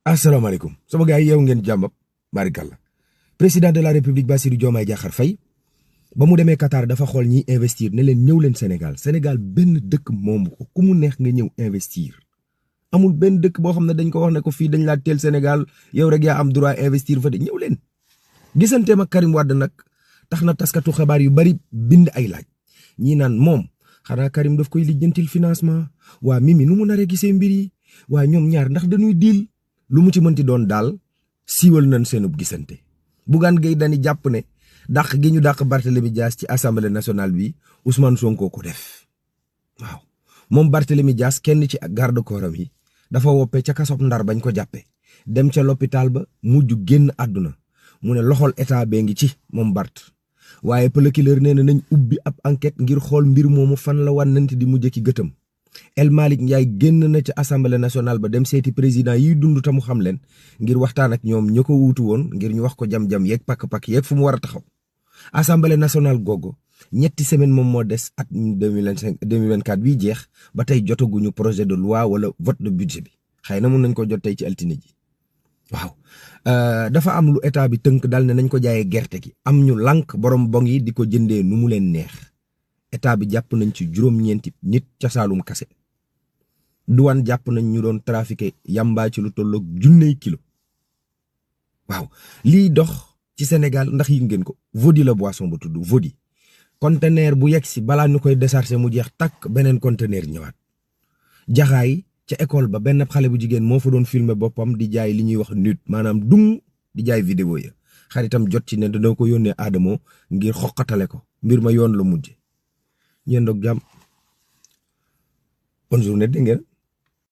asalaamaaleykum sama gars yi yow ngeen jàmm barikàlla président de la république Bassirou Diomaye Diakhar Faye ba mu demee Qatar dafa xool ñiy investir ne leen ñëw leen Sénégal benn dëkk moomu ko ku mu neex nga ñëw investir amul benn dëkk boo xam ne dañ ko wax ne ko fii dañ laa teel Sénégal yow rek yaa am droit investir fa de ñëw leen. gisanteem ak Karim Wade nag tax na taskatu xabaar yu bari bind ay laaj ñii naan moom xanaa Karim daf koy lijjantil financement waa Mimi nu mu naree gisee mbir yi waa ñoom ñaar ndax dañuy diil lu mu ci mënti doon daal siiwal nañ seenub gisante. Bougane Gueye Dany jàpp ne dàq gi ñu dàq Barthélémy Dias ci assemblée nationale bi Ousmane Sonko ko def waaw moom Barthélémy Dias kenn ci garde corps yi dafa woppe ca kasob Ndar bañ ko jàppe dem ca l'hôpital ba mujj génn àdduna mu ne loxol état bee ngi ci moom Bart waaye procureur nee na nañ ubbi ab enquête ngir xool mbir moomu fan la wànnante di mujj ki gëtëm. El Malick Ndiaye génn na ca assemblée nationale ba dem seeti président yiy dund tamu xam leen ngir waxtaan ak ñoom ñu ko wuutu woon ngir ñu wax ko jam-jam yeeg pakk-pakk yeeg fu mu war a taxaw. assemblée nationale googu ñetti semaine moom moo des at 2024 bii jeex ba tey jotaguñu projet de loi wala vote de budget bi xëy na mun nañ ko jot tey ci altine ji waaw. dafa am lu état bi tënk dal ne nañ ko jaayee gerte gi am ñu lànk borom bong yi di ko jëndee nu mu leen neex. état bi jàpp nañ ci juróom-ñeenti nit ca Saalum kase douane jàpp nañ ñu doon trafiqué yamba ci lu tolloog 1,000 kilo waaw lii dox ci Sénégal ndax yi ngeen ko Vodi la boisson ba tudd Vodi conteneur bu yegg si balaa ñu koy décharger mu jeex takk beneen conteneur ñëwaat. jaxaay ca école ba benn xale bu jigéen moo fa doon filmer boppam di jaay li ñuy wax nut maanaam dung di jaay vidéo ya xaritam jot ci ne dana ko yónnee Adamo ngir xoqatale ko mbir ma yoon la mujje ñeen doog jàmm bonne journée dégg ngeen